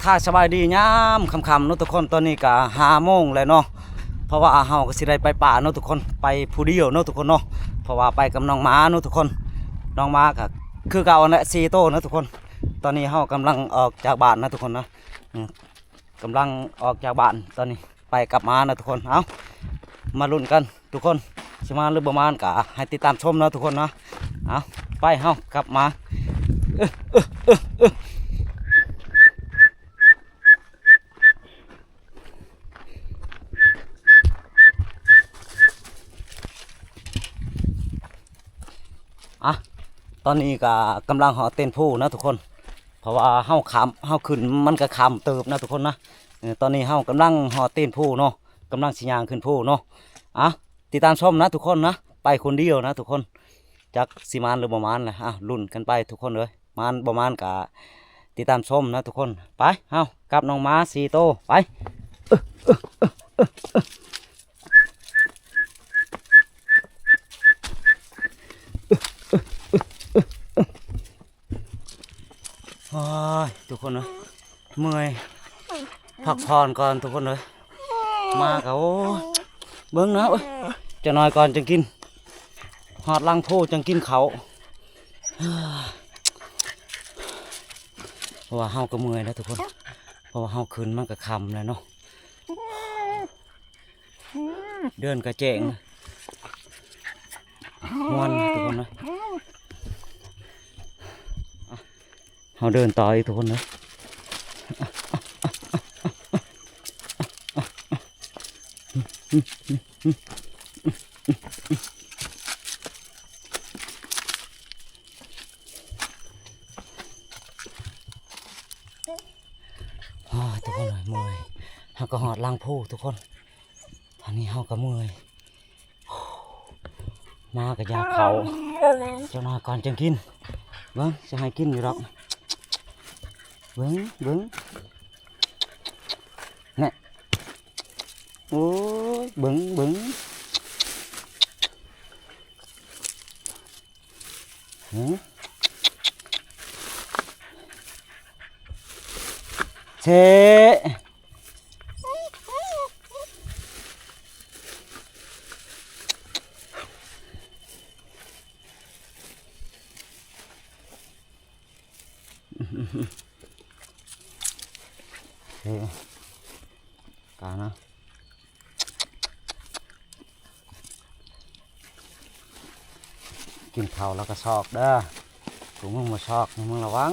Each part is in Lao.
ອາ ສະບາຍດີຍາມຄ່ຳໆເນາະທຸກຄົນ. ຕອນນີ້ກະຫ້າໂມງແລ້ວເນາະ ເພາະວ່າເຮົາກະຊິໄດ້ໄປປ່າເນາະທຸກຄົນ ໄປຜູ້ດຽວເນາະທຸກຄົນເນາະ ເພາະວ່າໄປກັບນ້ອງໝາເນາະທຸກຄົນ. ນ້ອງໝາກະຄືເກົ່າຫັ້ນແຫຼະ ສີ່ໂຕເນາະທຸກຄົນ. ຕອນນີ້ເຮົາກຳລັງອອກຈາກບ້ານນະທຸກຄົນນະ ອືມ ກຳລັງອອກຈາກບ້ານຕອນນີ້ ໄປກັບມານະທຸກຄົນ. ເອົາ ມາລຸ້ນກັນທຸກຄົນ ຊິມານຫຼືບໍ່ມານກະໃຫ້ຕິດຕາມຊົມເນາະທຸກຄົນເນາະ. ເອົາ ໄປ ເຮົາກັບມາ ເອີ ເອີ ເອີ ເອີ. ອະ ຕອນນີ້ກະກຳລັງຮອດຕີນພູນະທຸກຄົນ ເພາະວ່າເຮົາຂ້າມ ເຮົາຂຶ້ນມັນກະຄ່ຳເຕີບນະທຸກຄົນນະ. ເອີ ຕອນນີ້ເຮົາກຳລັງຮອດຕີນພູເນາະ ກຳລັງຊິຍ່າງຂຶ້ນພູເນາະ. ອະ ຕິດຕາມຊົມນະທຸກຄົນນະ ໄປຄົນດຽວນະທຸກຄົນ ຈັກຊິມານຫຼືບໍ່ມານແຫຼະ. ອະ ລຸ້ນກັນໄປທຸກຄົນເອີຍ ມານບໍ່ມານກະຕິດຕາມຊົມນະທຸກຄົນ. ໄປ ເຮົາກັບນ້ອງໝາສີ່ໂຕ ໄປ. ໂອ້ຍ ທຸກຄົນເອີຍ ເມື່ອຍ ພັກຜ່ອນກ່ອນທຸກຄົນເອີຍ. ມາກະ ໂອ້ຍ ເບິ່ງນະ ໂອ້ຍ ຈັກໜ້ອຍກ່ອນຈັ່ງກິນ ຮອດຫຼັງພູຈັ່ງກິນເຂົ້າ. ເພາະວ່າເຮົາກະເມື່ອຍແລ້ວທຸກຄົນ ເພາະວ່າເຮົາຂຶ້ນມັນກະຄ່ຳແລ້ວເນາະ. ເດີນກະແຈ້ງ ມ່ວນທຸກຄົນເອີຍ. ເຮົາເດີນຕໍ່ອີກທຸກຄົນເອີຍ. ໂອ້ຍ ທຸກຄົນເອີຍ ເມື່ອຍ ເຮົາກະຮອດຫຼັງພູທຸກຄົນ. ຕອນນີ້ເຮົາກະເມື່ອຍ ມາກະຢາກເຂົ້າ ຈັກໜ້ອຍກ່ອນຈັ່ງກິນ. ເບິ່ງ ຊິໃຫ້ກິນຢູ່ດອກ ເບິ່ງ ເບິ່ງ ແນ່ ໂອ້ຍ ເບິ່ງ ເບິ່ງ ຫື ເຊ. ເອີ ການະ ກິນເຂົ້າແລ້ວກະຊອກເດີ ພວກມຶງບໍ່ຊອກນີ້ມຶງລະວັງ.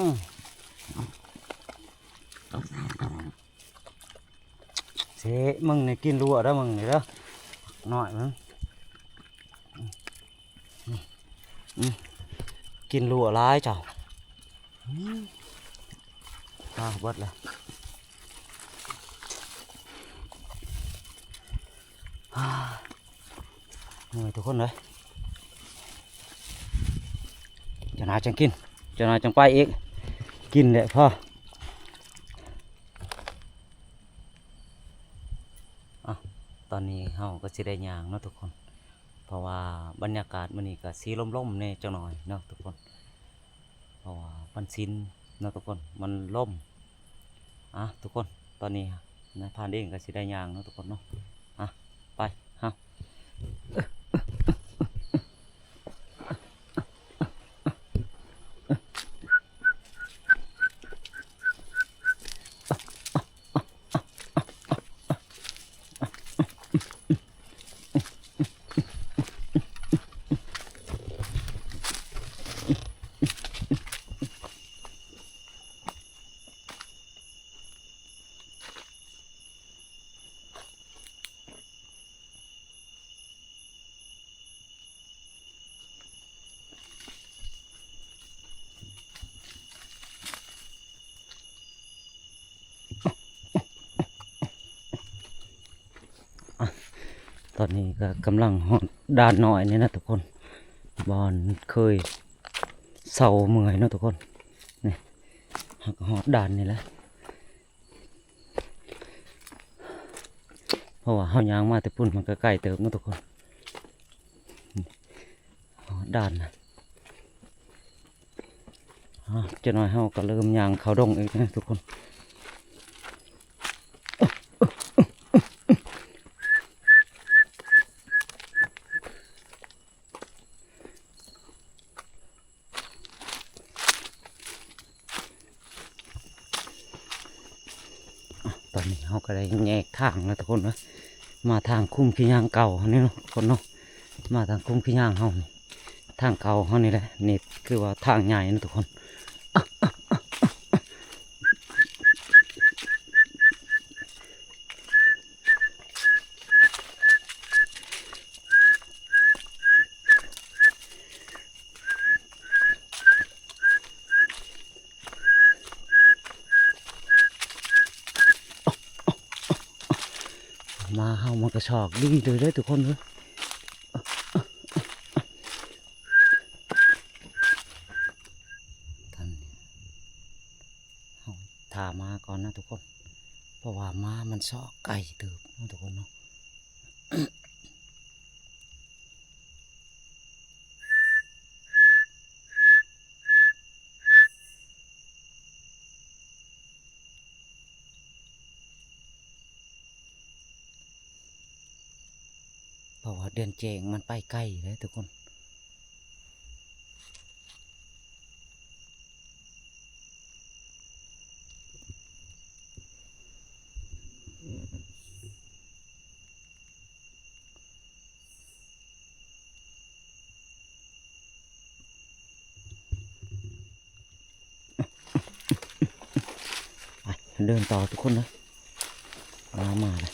ເຊ ມຶງນີ້ກິນຫຼວເດີ ມຶງນີ້ເດີ ນ້ອຍມັນ ອືມ ກິນຫຼວຫຼາຍເຈົ້າ ອືມ ອາ ເບິດແລ້ວ ເມື່ອຍທຸກຄົນເອີຍ. ຈັກໜ້ອຍຈັ່ງກິນ ຈັກໜ້ອຍຈັ່ງໄປອີກ ກິນແຫຼະພໍ. ອະ ຕອນນີ້ເຮົາກະຊິໄດ້ຍ່າງເນາະທຸກຄົນ ເພາະວ່າບັນຍາກາດມື້ນີ້ກະຊິລົມໆແນ່ຈັກໜ້ອຍເນາະທຸກຄົນ ເພາະວ່າວັນສິນເນາະທຸກຄົນ ມັນລົມ. ອະ ທຸກຄົນ ຕອນນີ້ນາຍພານເອງກະຊິໄດ້ຍ່າງເນາະທຸກຄົນເນາະ. ອະ ໄປ ເຮົາ. ອະ ຕອນນີ້ກະກຳລັງຮອດດ່ານນ້ອຍນີ້ນະທຸກຄົນ ບ່ອນເຄີຍເຊົາເມື່ອຍເນາະທຸກຄົນ. ນີ້ ເຮົາກະຮອດດ່ານນີ້ແຫຼະ ເພາະວ່າເຮົາຍ່າງມາແຕ່ພຸ້ນມັນກະໄກເຕີບເນາະທຸກຄົນ. ຮອດດ່ານນະ ອາ ຈັກໜ້ອຍເຮົາກະເລີ່ມຍ່າງເຂົ້າດົງອີກນະທຸກຄົນ. ຕອນນີ້ເຮົາກໍໄດ້ແຍກທາງແລ້ວທຸກຄົນເອີຍ ມາທາງຄຸ້ມຂີ້ຍາງເກົ່າເຮົານີ້ເນາະທຸກຄົນເນາະ ມາທາງຄຸ້ມຂີ້ຍາງເຮົານີ້ ທາງເກົ່າເຮົານີ້ແຫຼະ ນີ້ຄືວ່າທາງໃຫຍ່ເນາະທຸກຄົນ. ໝາເຮົາມັນກະຊອກດີເລີຍເດີທຸກຄົນເອີຍ ທ່ານ ເຮົາຖ້າໝາກ່ອນນະທຸກຄົນ ເພາະວ່າໝາມັນຊອກໄກເຕີບເນາະທຸກຄົນເນາະ. ເພາະວ່າເດືອນແຈ້ງມັນໄປໄກເດ້ທຸກຄົນ. ໄປ ເດີນຕໍ່ທຸກຄົນເດີ ມາ ມາເລີຍ.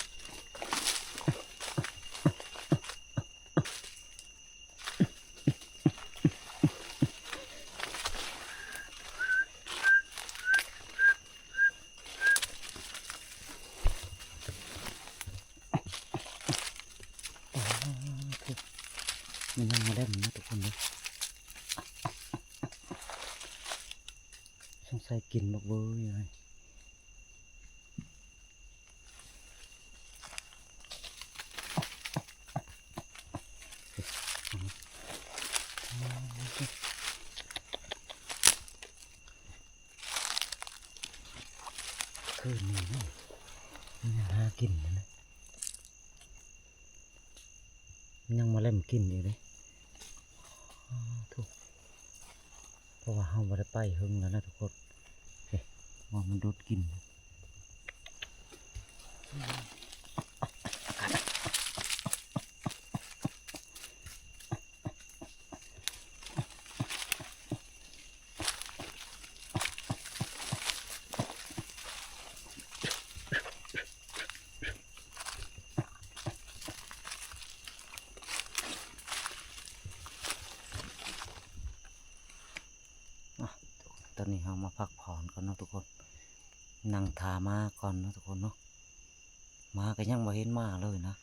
ມັນຍັງບໍ່ໄດ້ນະທຸກຄົນເດີ ສົງໄສກິນບັກເບີຍ. ຄືນນີ້ເນາະ ມັນຍັງຫາກິນຢູ່ນະ ມັນຍັງມາເລັມກິນອີກເດ້. ເພາະວ່າເຮົາບໍ່ໄດ້ໄປເຫິງແລ້ວນະທຸກຄົນ ເອີ ວ່າມັນໂດດກິນ. ອ່ະ ຕອນນີ້ເຮົາມາພັກຜ່ອນກ່ອນເນາະທຸກຄົນ ນັ່ງຖ້າໝາກ່ອນເນາະທຸກຄົນເນາະ ໝາກໍຍັງບໍ່ເຫັນມາເລີຍນະ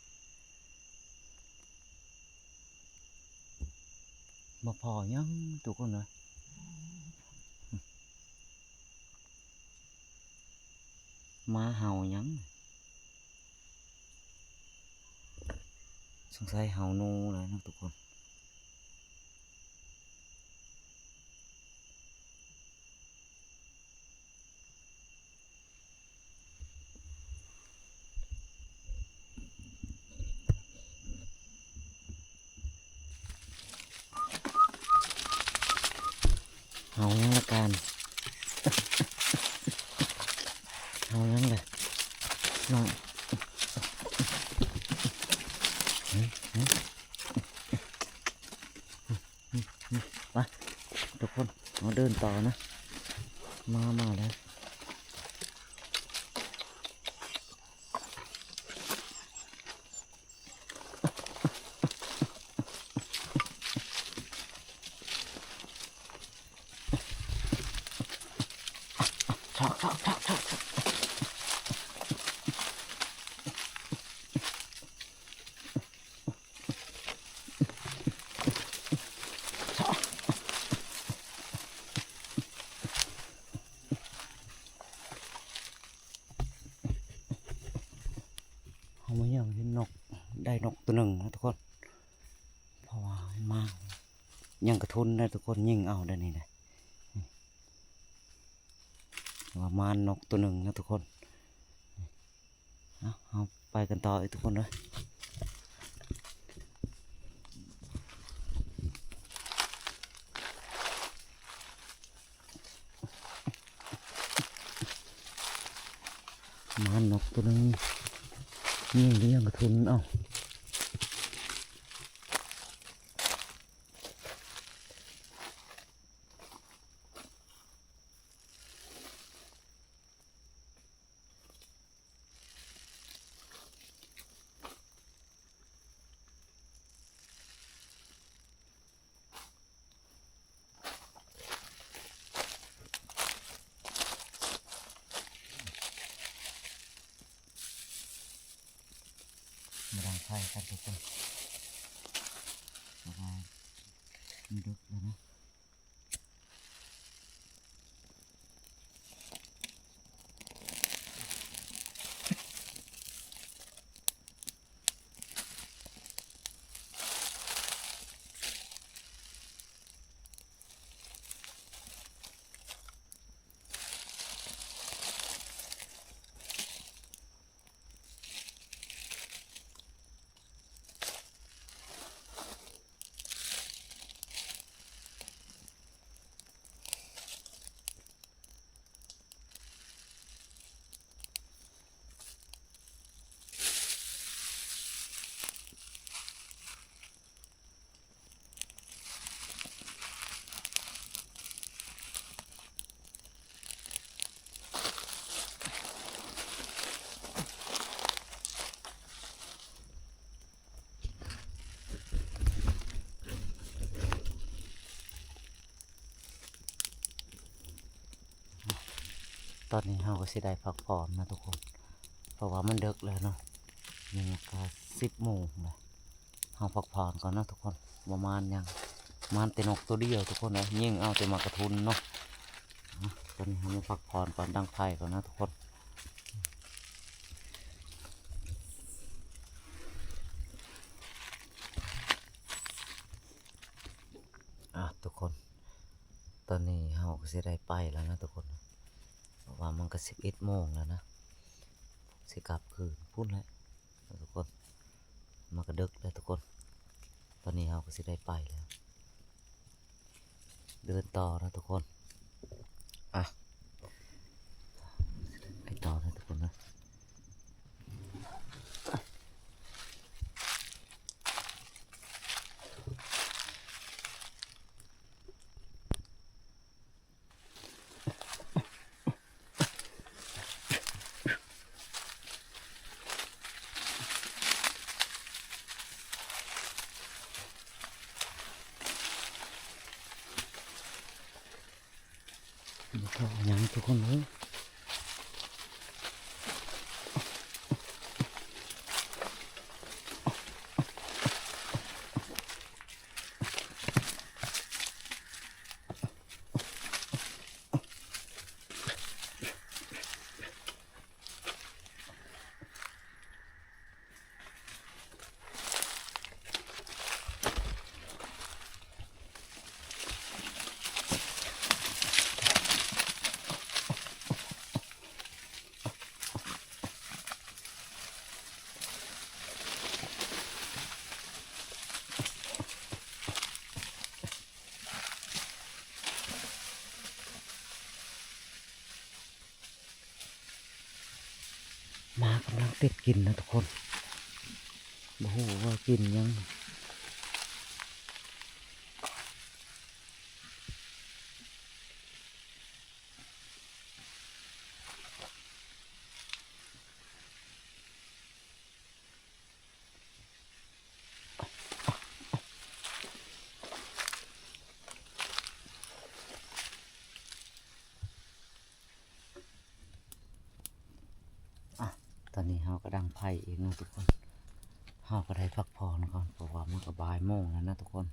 ບໍ່ພໍຫຍັງທຸກຄົນເອີຍ ໝາເຫົ່າຫຍັງ ສົງໄສເຫົ່າໜູແຫຼະເນາະທຸກຄົນ. ເຫົ່າຫຍັງລະການ ເຫົ່າຫຍັງລະນ້ອງ ໄປທຸກຄົນ ເຮົາເດີນຕໍ່ນະ ໝາ ມາແລ້ວ. ຊອກ ຊອກ ຊອກ ຊອກ ຊອກ. ເຮົາມາເບິ່ງເຫັນນົກ ໄດ້ນົກໂຕໜຶ່ງນະທຸກຄົນ ເພາະວ່າມາຍັງກະທຸນນະທຸກຄົນ ຍິງເອົາໄດ້ນີ້ນະ ວ່າມານົກໂຕໜຶ່ງນະທຸກຄົນ. ເອົາ ເຮົາໄປກັນຕໍ່ອີກທຸກຄົນເດີ. ເ ມານົກໂຕໜຶ່ງຍິງໄດ້ຫຍັງກະທຸນເອົາ. ມາດັງໄຟກັນທຸກຄົນ ເພາະວ່າມັນດຶກແລ້ວນະ. ຕອນນີ້ເຮົາກະຊິໄດ້ພັກຜ່ອນນະທຸກຄົນ ເພາະວ່າມັນເດິກແລ້ວເນາະ ນີ້ກະສິບໂມງແລ້ວ. ເຮົາພັກຜ່ອນກ່ອນເນາະທຸກຄົນ ບໍ່ມານຫຍັງ ມານແຕ່ນົກໂຕດຽວທຸກຄົນເອີຍ ຍິງເອົາແຕ່ໝາກກະທຸນເນາະ. ອາ ຕອນນີ້ເຮົາມາພັກຜ່ອນກ່ອນ ດັງໄຟກ່ອນນະທຸກຄົນ. ອາ ທຸກຄົນ ຕອນນີ້ເຮົາກະຊິໄດ້ໄປແລ້ວນະທຸກຄົນ ເພາະວ່າມັນກະສິບເອັດໂມງແລ້ວນະ ຊິກັບຄືນພຸ້ນແຫຼະ. ທຸກຄົນ ມາກະເດິກແລ້ວທຸກຄົນ ຕອນນີ້ເຮົາກະຊິໄດ້ໄປແລ້ວ ເດີນຕໍ່ນະທຸກຄົນ. ອາ ໄປຕໍ່ນະທຸກຄົນເດີ. ບໍ່ພໍຫຍັງທຸກຄົນເອີຍ. ໝາກຳລັງຕິດກິນນະທຸກຄົນ ບໍ່ຮູ້ວ່າກິນຫຍັງ. ອາ ຕອນນີ້ເຮົາກະດັງໄຟອີກເນາະທຸກຄົນ ເຮົາກະໄດ້ພັກຜ່ອນກ່ອນ ເພາະວ່າມັນກະບ່າຍໂມງແລ້ວນະທຸກຄົນ.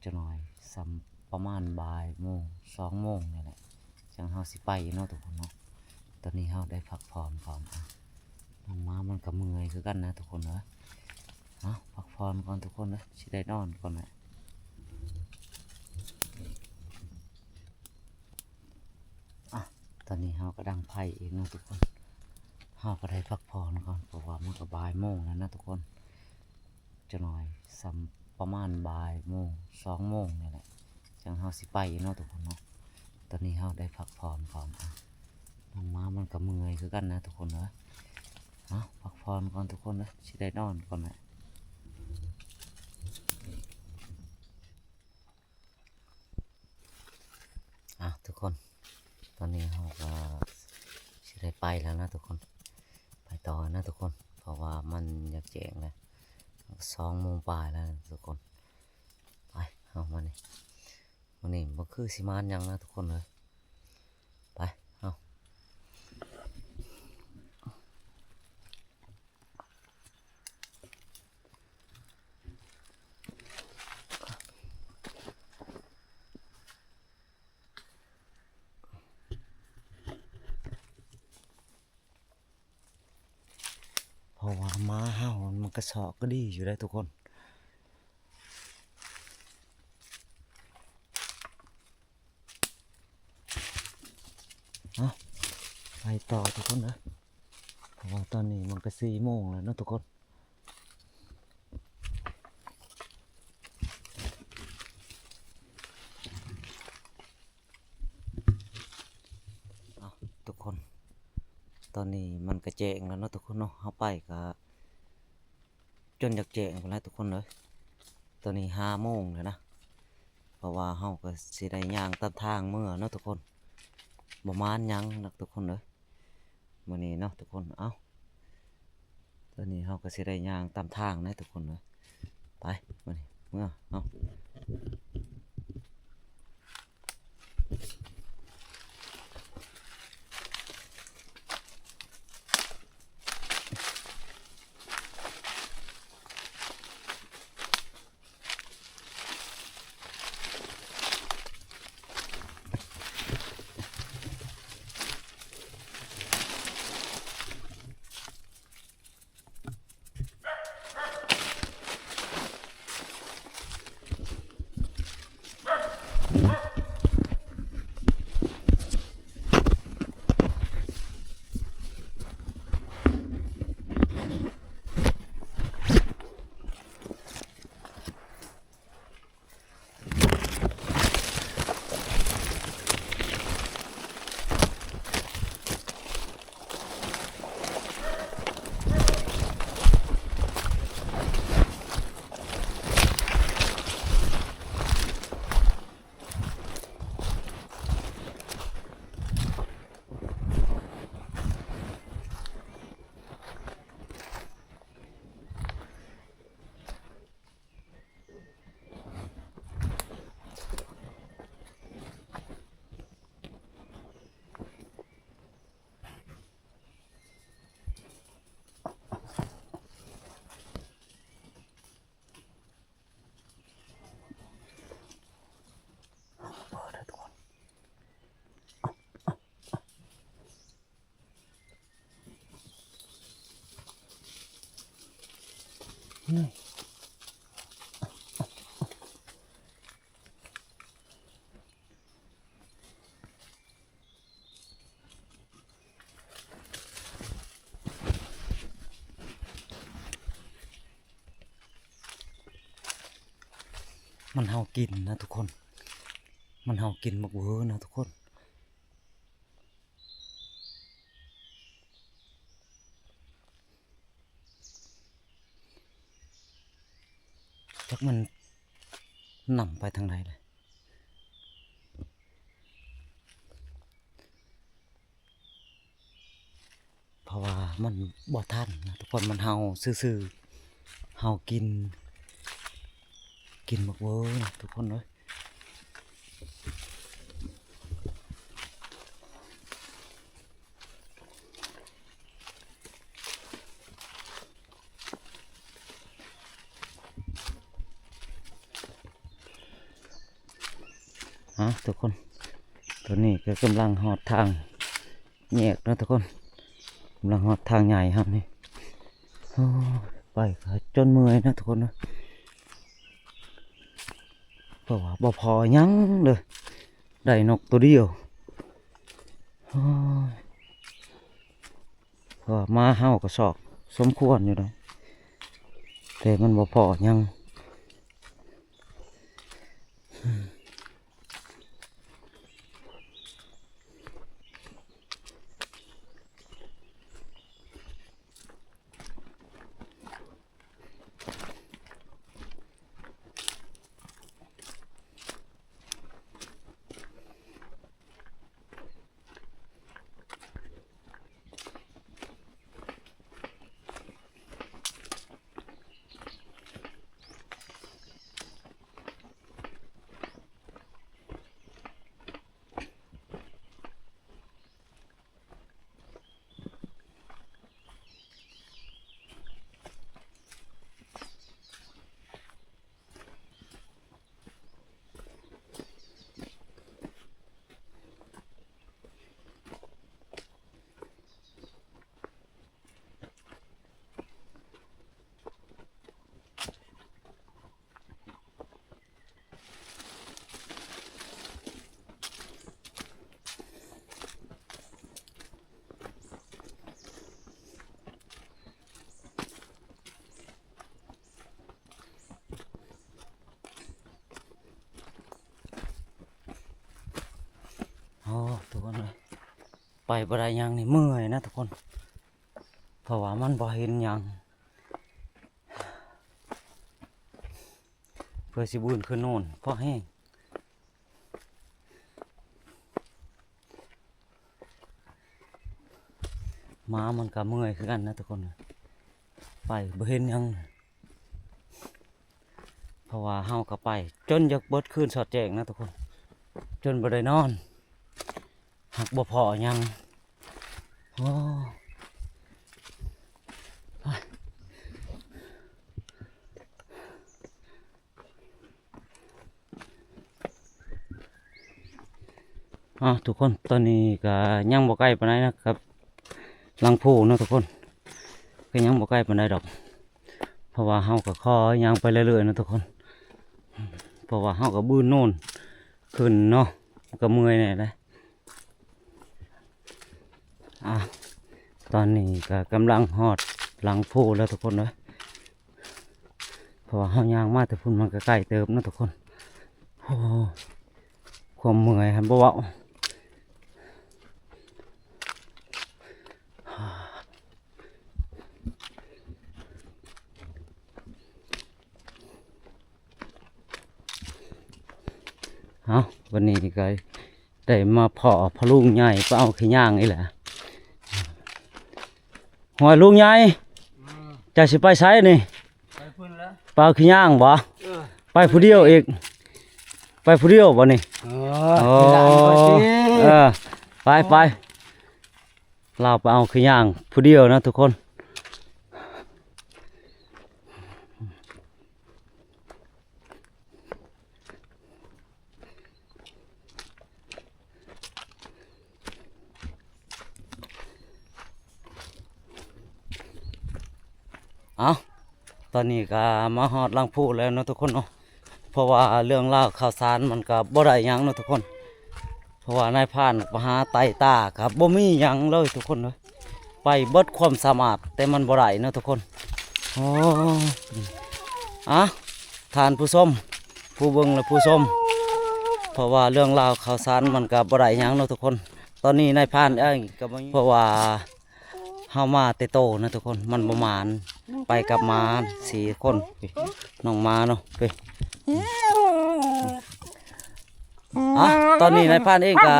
ຈັກໜ້ອຍສ່ຳປະມານບ່າຍໂມງ ສອງໂມງນີ້ແຫຼະ ຈັ່ງເຮົາຊິໄປເນາະທຸກຄົນເນາະ. ຕອນນີ້ເຮົາໄດ້ພັກຜ່ອນກ່ອນ ອາ ນ້ອງໝາມັນກະເມື່ອຍຄືກັນນະທຸກຄົນເອີຍ. ເອົາ ພັກຜ່ອນກ່ອນທຸກຄົນເອີຍ ຊິໄດ້ນອນກ່ອນແຫຼະ. ອາ ຕອນນີ້ເຮົາກະດັງໄຟອີກເນາະທຸກຄົນ ເຮົາກະໄດ້ພັກຜ່ອນກ່ອນ ເພາະວ່າມັນກະບ່າຍໂມງແລ້ວນະທຸກຄົນ. ຈັກໜ້ອຍສ່ຳປະມານບ່າຍໂມງ ສອງໂມງນີ້ແຫຼະ ຈັ່ງເຮົາຊິໄປເນາະທຸກຄົນເນາະ. ຕອນນີ້ເຮົາໄດ້ພັກຜ່ອນກ່ອນ ອາ ອອກມາມັນກໍເມື່ອຍຄືກັນນະທຸກຄົນເອີຍ. ເອົາ ພັກຜ່ອນກ່ອນທຸກຄົນເອີຍ ຊິໄດ້ນອນກ່ອນແຫຼະ. ອ່ະ ທຸກຄົນ ຕອນນີ້ເຮົາກໍຊິໄດ້ໄປແລ້ວນະທຸກຄົນ ໄປຕໍ່ນະທຸກຄົນ ເພາະວ່າມັນຢາກແຈ້ງແລ້ວ ສອງໂມງປາຍແລ້ວນະທຸກຄົນ. ໄປ ເຮົາມານີ້ ມື້ນີ້ບໍ່ຄືຊິມານຫຍັງນະທຸກຄົນເອີຍ. ໄປ ເຮົາ ເພາະວ່າໝາເຮົາມັນກະຊອກກະດີຢູ່ເດ້ທຸກຄົນ. ເອົາ ໄປຕໍ່ທຸກຄົນເດີ ເພາະວ່າຕອນນີ້ມັນກະສີ່ໂມງແລ້ວເນາະທຸກຄົນ. ເອົາ ທຸກຄົນ ຕອນນີ້ມັນກະແຈ້ງແລ້ວເນາະທຸກຄົນເນາະ ເຮົາໄປກະ ຈົນຢາກແຈ້ງພຸ້ນແຫຼະທຸກຄົນເອີຍ. ຕອນນີ້ຫ້າໂມງແລ້ວນະ ເພາະວ່າເຮົາກໍຊິໄດ້ຍ່າງຕາມທາງເມືອເນາະທຸກຄົນ ບໍ່ມານຫຍັງດອກທຸກຄົນເອີຍ ມື້ນີ້ເນາະທຸກຄົນ. ເອົ້າ ຕອນນີ້ເຮົາກໍຊິໄດ້ຍ່າງຕາມທາງເນາະທຸກຄົນເອີຍ. ໄປ ມື້ນີ້ເມືອເຮົາ. ມັນເຫົ່າກິນນະທຸກຄົນ ມັນເຫົ່າກິນບັກເວີນະທຸກຄົນ. ຈັກມັນນຳໄປທາງໃດແຫຼະ ເພາະວ່າມັນບໍ່ທັນນະທຸກຄົນ ມັນເຫົ່າຊື່ໆ ເຫົ່າກິນ ກິນບັກເວີນະທຸກຄົນເອີຍ. ເອົາ ທຸກຄົນ ຕອນນີ້ກໍກຳລັງຮອດທາງແຍກເນາະທຸກຄົນ ກຳລັງຮອດທາງໃຫຍ່ເຮົານີ້. ໂອ້ຍ ໄປກໍຈົນເມື່ອຍເນາະທຸກຄົນເນາະ ເພາະວ່າບໍ່ພໍຫຍັງເລີຍ ໄດ້ນົກໂຕດຽວ. ໂອ້ຍ ເພາະວ່າໝາເຮົາກໍຊອກສົມຄວນຢູ່ດອກ ແຕ່ມັນບໍ່ພໍຫຍັງ. ອືມ. ໄປບໍ່ໄດ້ຫຍັງນີ້ ເມື່ອຍນະທຸກຄົນ ເພາະວ່າມັນບໍ່ເຫັນຫຍັງ ເພື່ອຊິບືນຂຶ້ນໂນນ ພໍແຮງ. ໝາມັນກໍເມື່ອຍຄືກັນນະທຸກຄົນ ໄປບໍ່ເຫັນຫຍັງ ເພາະວ່າເຮົາກໍໄປຈົນຢາກເບິດຄືນສອດແຈ້ງນະທຸກຄົນ ຈົນບໍ່ໄດ້ນອນ ຫາກບໍ່ພໍຫຍັງ. ໂອ້ ອ້າວ ທຸກຄົນ ຕອນນີ້ກໍຍັງບໍ່ໃກ້ປານໃດນະ ກັບຫຼັງພູເນາະທຸກຄົນ ກໍຍັງບໍ່ໃກ້ປານໃດດອກ ເພາະວ່າເຮົາກໍຂໍຍ່າງໄປເລື້ອຍໆເນາະທຸກຄົນ ເພາະວ່າເຮົາກໍບືນໂນນຂຶ້ນເນາະ ກໍເມື່ອຍແດ່ເດ້. ອ່າ ຕອນນີ້ກໍກຳລັງຮອດຫຼັງພູແລ້ວທຸກຄົນເອີຍ ເພາະວ່າເຮົາຍ່າງມາແຕ່ພຸ້ນ ມັນກໍໄກເຕີບເນາະທຸກຄົນ. ໂອ້ ຄວາມເມື່ອຍຫັ້ນບໍ່ເວົ້າ. ເອົ້າ ວັນນີ້ກໍໄດ້ມາພໍ້ພໍ່ລຸງໃຫຍ່ໄປເອົາຂີ້ຫຍ້າງອີກແຫຼະ. ຫ້ວຍ ລຸງໃຫຍ່ ອືມ ເຈົ້າຊິໄປໃສນີ້? ໄປພຸ້ນແຫຼະ ໄປເອົາຂີ້ຫຍ້າງບໍ? ເອີ ໄປຜູ້ດຽວອີກ? ໄປຜູ້ດຽວບໍນີ້? ເອີ ໂອ້ ເອີ ໄປໆ ລາວໄປເອົາຂີ້ຫຍ້າງຜູ້ດຽວນະທຸກຄົນ. ເອົ້າ ຕອນນີ້ກໍມາຮອດຫຼັງພູແລ້ວເນາະທຸກຄົນເນາະ ເພາະວ່າເລື່ອງລາວຂ່າວສານມັນກໍບໍ່ໄດ້ຫຍັງເນາະທຸກຄົນ ເພາະວ່ານາຍພານໄປຫາໄຕ່ຕາກໍບໍ່ມີຫຍັງເລີຍທຸກຄົນເອີຍ ໄປເບິດຄວາມສາມາດ ແຕ່ມັນບໍ່ໄດ້ເນາະທຸກຄົນ. ໂອ້ ອະ ທ່ານຜູ້ຊົມ ຜູ້ເບິ່ງ ແລະ ຜູ້ຊົມ ເພາະວ່າເລື່ອງລາວຂ່າວສານມັນກໍບໍ່ໄດ້ຫຍັງເນາະທຸກຄົນ. ຕອນນີ້ນາຍພານເອີຍກໍບໍ່ມີ ເພາະວ່າ ເຮົາມາແຕ່ໂຕນະທຸກຄົນ ມັນບໍ່ໝານ ໄປກັບໝາສີ່ຄົນ ນ້ອງໝາເນາະ ອະ ຕອນນີ້ນາຍພານເອງກະ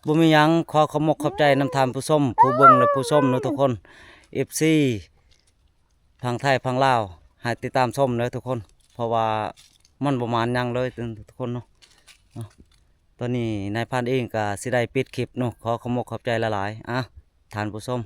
ບໍ່ມີຫຍັງ ຂໍຂອບມົກຂອບໃຈນຳທ່ານຜູ້ຊົມ ຜູ້ເບິ່ງ ແລະ ຜູ້ຊົມເນາະທຸກຄົນ ເອັຟຊີ ຝັ່ງໄທຝັ່ງລາວ ໃຫ້ຕິດຕາມຊົມເດີທຸກຄົນ ເພາະວ່າມັນບໍ່ໝານຫຍັງເລີຍທຸກຄົນເນາະ. ຕອນນີ້ນາຍພານເອງກະຊິໄດ້ປິດຄລິບເນາະ ຂໍຂອບມົກຂອບໃຈຫຼາຍໆ ອະ ທ່ານຜູ້ຊົມ.